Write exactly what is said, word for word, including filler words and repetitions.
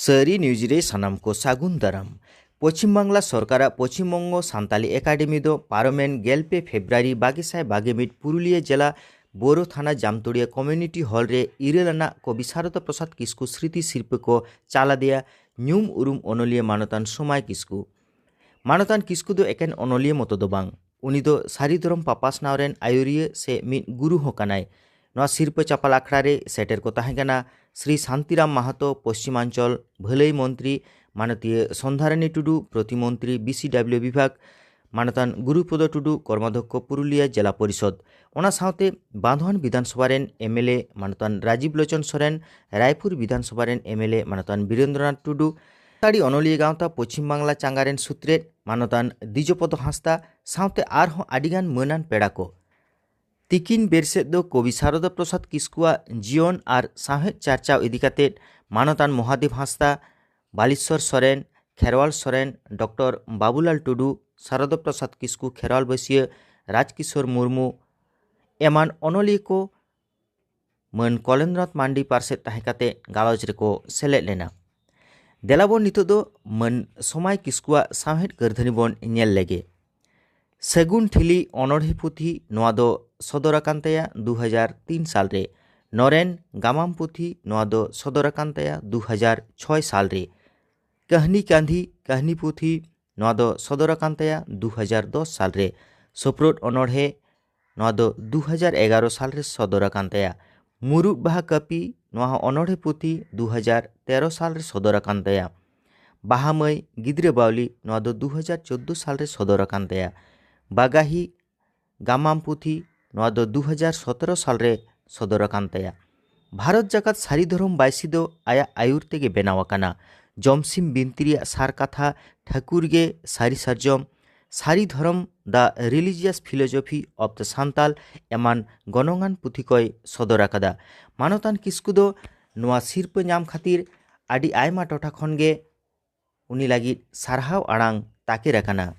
ᱥᱟᱹᱨᱤ ᱱᱤᱭᱩᱡᱽ ᱨᱮ ᱥᱟᱱᱟᱢ ᱠᱚ ᱥᱟᱹᱜᱩᱱ ᱫᱟᱨᱟᱢ᱾ ᱯᱚᱪᱷᱤᱢ ᱵᱟᱝᱞᱟ ᱥᱚᱨᱠᱟᱨᱟᱜ ᱯᱚᱪᱷᱤᱢ ᱵᱚᱝᱜᱚ ᱥᱟᱱᱛᱟᱞᱤ ᱮᱠᱟᱰᱮᱢᱤ ᱫᱚ ᱯᱟᱨᱚᱢᱮᱱ ᱜᱮᱞ ᱯᱮ ᱯᱷᱮᱵᱽᱨᱩᱣᱟᱨᱤ ᱵᱟᱜᱮ ᱥᱟᱭ ᱵᱟᱜᱮ ᱢᱤᱫ ᱯᱩᱨᱩᱞᱤᱭᱟᱹ ᱡᱮᱞᱟ ᱵᱳᱨᱳ ᱛᱷᱟᱱᱟ ᱡᱟᱢᱛᱩᱲᱤᱭᱟᱹ ᱠᱚᱢᱤᱭᱩᱱᱤᱴᱤ ᱦᱚᱞ ᱨᱮ ᱤᱨᱟᱹᱞ ᱟᱱᱟᱜ ᱠᱚᱵᱤ ᱥᱟᱨᱚᱫᱟ ᱯᱨᱚᱥᱟᱫᱽ ᱠᱤᱥᱠᱩ ᱥᱨᱤᱛᱤ ᱥᱤᱨᱯᱟᱹ ᱠᱚ ᱪᱟᱞ ᱟᱫᱮᱭᱟ ᱧᱩᱢ ᱩᱨᱩᱢ ᱚᱱᱚᱞᱤᱭᱟᱹ ᱢᱟᱱᱚᱛᱟᱱ ᱥᱚᱢᱟᱭ ᱠᱤᱥᱠᱩ᱾ ᱢᱟᱱᱚᱛᱟᱱ ᱠᱤᱥᱠᱩ ᱫᱚ ᱮᱠᱮᱱ ᱚᱱᱚᱞᱤᱭᱟᱹ ᱢᱚᱛᱚ ᱫᱚ ᱵᱟᱝ, ᱩᱱᱤ ᱫᱚ ᱥᱟᱹᱨᱤ ᱫᱷᱚᱨᱚᱢ ᱯᱟᱯᱟᱥᱱᱟᱣ ᱨᱮᱱ ᱟᱹᱭᱩᱨᱤᱭᱟᱹ ᱥᱮ ᱢᱤᱫ ᱜᱩᱨᱩ ᱦᱚᱸ ᱠᱟᱱᱟᱭ᱾ ᱱᱚᱣᱟ ᱥᱤᱨᱯᱟᱹ ᱪᱟᱯᱟᱞ ᱟᱠᱷᱲᱟ ᱨᱮ ᱥᱮᱴᱮᱨ ᱠᱚ ᱛᱟᱦᱮᱸ ᱠᱟᱱᱟ ᱥᱨᱤ ᱥᱟᱱᱛᱤᱨᱟᱢ ᱢᱟᱦᱟᱛᱚ, ᱯᱚᱥᱪᱤᱢᱟᱧᱪᱚᱞ ᱵᱷᱟᱹᱞᱟᱹᱭ ᱢᱚᱱᱛᱨᱤ, ᱢᱟᱱᱚᱛᱤᱭᱟᱹ ᱥᱚᱱᱫᱷᱟᱨᱟᱱᱤ ᱴᱩᱰᱩ, ᱯᱨᱚᱛᱤᱢᱚᱱᱛᱨᱤ ᱵᱤᱥᱤᱰᱟᱵᱞᱤᱭᱩ ᱵᱤᱵᱷᱟᱜᱽ, ᱢᱟᱱᱚᱛᱟᱱ ᱜᱩᱨᱩᱯᱚᱫᱚ ᱴᱩᱰᱩ, ᱠᱚᱨᱢᱟᱫᱷᱚᱠᱠᱷᱚ ᱯᱩᱨᱩᱞᱤᱭᱟᱹ ᱡᱮᱞᱟ ᱯᱚᱨᱤᱥᱚᱫᱽ᱾ ᱚᱱᱟ ᱥᱟᱶᱛᱮ ᱵᱟᱸᱫᱷᱣᱟᱱ ᱵᱤᱫᱷᱟᱱ ᱥᱚᱵᱷᱟ ᱨᱮᱱ ᱮᱢ ᱮᱞ ᱮ ᱢᱟᱱᱚᱛᱟᱱ ᱨᱟᱡᱤᱵᱽ ᱞᱳᱪᱚᱱ ᱥᱚᱨᱮᱱ, ᱨᱟᱭᱯᱩᱨ ᱵᱤᱫᱷᱟᱱ ᱥᱚᱵᱷᱟ ᱨᱮᱱ ᱮᱢ ᱮᱞ ᱮ ᱢᱟᱱᱚᱛᱟᱱ ᱵᱤᱨᱮᱱᱫᱨᱚᱱᱟᱛᱷ ᱴᱩᱰᱩ, ᱥᱟᱱᱛᱟᱲᱤ ᱚᱱᱚᱞᱤᱭᱟᱹ ᱜᱟᱶᱛᱟ ᱯᱚᱪᱷᱤᱢ ᱵᱟᱝᱞᱟ ᱪᱟᱸᱜᱟ ᱨᱮᱱ ᱥᱩᱛᱨᱮᱛ ᱢᱟᱱᱚᱛᱟᱱ ᱫᱤᱡᱚᱯᱚᱫᱚ ᱦᱟᱸᱥᱫᱟ ᱥᱟᱶᱛᱮ ᱟᱨᱦᱚᱸ ᱟᱹᱰᱤᱜᱟᱱ ᱢᱟᱹᱱᱟᱱ ᱯᱮᱲᱟ ᱠᱚ᱾ ᱛᱤᱠᱤᱱ ᱵᱮᱨ ᱥᱮᱫ ᱫᱚ ᱠᱚᱵᱤ ᱥᱟᱨᱚᱫᱟ ᱯᱨᱚᱥᱟᱫᱽ ᱠᱤᱥᱠᱩᱣᱟᱜ ᱡᱤᱭᱚᱱ ᱟᱨ ᱥᱟᱶᱦᱮᱫ ᱪᱟᱨᱪᱟᱣ ᱤᱫᱤ ᱠᱟᱛᱮ ᱢᱟᱱᱚᱛᱟᱱ ᱢᱚᱦᱟᱫᱮᱵ ᱦᱟᱸᱥᱫᱟ, ᱵᱟᱞᱤᱥᱚᱨ ᱥᱚᱨᱮᱱ, ᱠᱷᱮᱨᱣᱟᱞ ᱥᱚᱨᱮᱱ, ᱰᱚᱠᱴᱚᱨ ᱵᱟᱵᱩᱞᱟᱞ ᱴᱩᱰᱩ, ᱥᱟᱨᱚᱫᱟ ᱯᱨᱚᱥᱟᱫᱽ ᱠᱤᱥᱠᱩ ᱠᱷᱮᱨᱣᱟᱞ ᱵᱟᱹᱥᱭᱟᱹ, ᱨᱟᱡᱽᱠᱤᱥᱳᱨ ᱢᱩᱨᱢᱩ ᱮᱢᱟᱱ ᱚᱱᱚᱞᱤᱭᱟᱹ ᱠᱚ ᱢᱟᱹᱱ ᱠᱚᱞᱮᱱᱫᱨᱚᱱᱟᱛᱷ ᱢᱟᱱᱰᱤ ᱯᱟᱨᱥᱮᱛ ᱛᱟᱦᱮᱸ ᱠᱟᱛᱮ ᱜᱟᱞᱚᱪ ᱨᱮᱠᱚ ᱥᱮᱞᱮᱫ ᱞᱮᱱᱟ᱾ ᱫᱮᱞᱟᱵᱚᱱ ᱱᱤᱛᱚᱜ ᱫᱚ ᱢᱟᱹᱱ ᱥᱚᱢᱟᱭ ᱠᱤᱥᱠᱩᱣᱟᱜ ᱥᱟᱶᱦᱮᱫ ᱠᱟᱹᱨᱫᱷᱟᱹᱱᱤ ᱵᱚᱱ ᱧᱮᱞ ᱞᱮᱜᱮ᱾ ᱥᱟᱹᱜᱩᱱ ᱴᱷᱤᱞᱤ ᱚᱱᱚᱬᱦᱮ ᱯᱩᱛᱷᱤ, ᱱᱚᱣᱟ ᱫᱚ ᱥᱚᱫᱚᱨ ᱟᱠᱟᱱ ᱛᱟᱭᱟ ᱫᱩ ᱦᱟᱡᱟᱨ ᱛᱤᱱ ᱥᱟᱞ ᱨᱮ᱾ ᱱᱚᱨᱮᱱ ᱜᱟᱢᱟᱢ ᱯᱩᱛᱷᱤ, ᱱᱚᱣᱟ ᱫᱚ ᱥᱚᱫᱚᱨ ᱟᱠᱟᱱ ᱛᱟᱭᱟ ᱫᱩ ᱦᱟᱡᱟᱨ ᱪᱷᱚᱭ ᱥᱟᱞ ᱨᱮ᱾ ᱠᱟᱹᱦᱱᱤ ᱠᱟᱸᱫᱷᱤ, ᱠᱟᱹᱦᱱᱤ ᱯᱩᱛᱷᱤ, ᱱᱚᱣᱟ ᱫᱚ ᱥᱚᱫᱚᱨ ᱟᱠᱟᱱ ᱛᱟᱭᱟ ᱫᱩ ᱦᱟᱡᱟᱨ ᱫᱚᱥ ᱥᱟᱞ ᱨᱮ᱾ ᱥᱳᱯᱨᱳᱫ ᱚᱱᱚᱬᱦᱮ, ᱱᱚᱣᱟ ᱫᱚ ᱫᱩ ᱦᱟᱡᱟᱨ ᱮᱜᱟᱨᱚ ᱥᱟᱞ ᱨᱮ ᱥᱚᱫᱚᱨ ᱟᱠᱟᱱ ᱛᱟᱭᱟ᱾ ᱢᱩᱨᱩᱫ ᱵᱟᱦᱟ ᱠᱟᱹᱯᱤ, ᱱᱚᱣᱟ ᱦᱚᱸ ᱚᱱᱚᱬᱦᱮ ᱯᱩᱛᱷᱤ ᱫᱩ ᱦᱟᱡᱟᱨ ᱛᱮᱨᱚ ᱥᱟᱞ ᱨᱮ ᱥᱚᱫᱚᱨ ᱟᱠᱟᱱ ᱛᱟᱭᱟ᱾ ᱵᱟᱦᱟ ᱢᱟᱹᱭ ᱜᱤᱫᱽᱨᱟᱹ ᱵᱟᱣᱞᱤ, ᱱᱚᱣᱟ ᱫᱚ ᱫᱩ ᱦᱟᱡᱟᱨ ᱪᱳᱫᱽᱫᱳ ᱥᱟᱞ ᱨᱮ ᱥᱚᱫᱚᱨ ᱟᱠᱟᱱ ᱛᱟᱭᱟ᱾ ᱵᱟᱜᱟᱦᱤ ᱜᱟᱢᱟᱢ ᱯᱩᱛᱷᱤ, ᱱᱚᱣᱟ ᱫᱚ ᱫᱩ ᱦᱟᱡᱟᱨ ᱥᱚᱛᱨᱚ ᱥᱟᱞ ᱨᱮ ᱥᱚᱫᱚᱨ ᱟᱠᱟᱱ ᱛᱟᱭᱟ᱾ ᱵᱷᱟᱨᱚᱛ ᱡᱟᱠᱟᱛ ᱥᱟᱹᱨᱤ ᱫᱷᱚᱨᱚᱢ ᱵᱟᱭᱥᱤ ᱫᱚ ᱟᱭᱟᱜ ᱟᱹᱭᱩᱨ ᱛᱮᱜᱮ ᱵᱮᱱᱟᱣ ᱟᱠᱟᱱᱟ᱾ ᱡᱚᱢᱥᱤᱢ ᱵᱤᱱᱛᱤ ᱨᱮᱭᱟᱜ ᱥᱟᱨ ᱠᱟᱛᱷᱟ ᱴᱷᱟᱹᱠᱩᱨ ᱜᱮ ᱥᱟᱹᱨᱤ ᱥᱟᱨᱡᱚᱢ, ᱥᱟᱹᱨᱤ ᱫᱷᱚᱨᱚᱢ, The Religious Philosophy of the Santal ᱮᱢᱟᱱ ᱜᱚᱱᱚᱝᱟᱱ ᱯᱩᱛᱷᱤ ᱠᱚᱭ ᱥᱚᱫᱚᱨ ᱟᱠᱟᱫᱟ᱾ ᱢᱟᱱᱚᱛᱟᱱ ᱠᱤᱥᱠᱩ ᱫᱚ ᱱᱚᱣᱟ ᱥᱤᱨᱯᱟᱹ ᱧᱟᱢ ᱠᱷᱟᱹᱛᱤᱨ ᱟᱹᱰᱤ ᱟᱭᱢᱟ ᱴᱚᱴᱷᱟ ᱠᱷᱚᱱ ᱜᱮ ᱩᱱᱤ ᱞᱟᱹᱜᱤᱫ ᱥᱟᱨᱦᱟᱣ ᱟᱲᱟᱝ ᱛᱟᱠᱮᱨ ᱟᱠᱟᱱᱟ᱾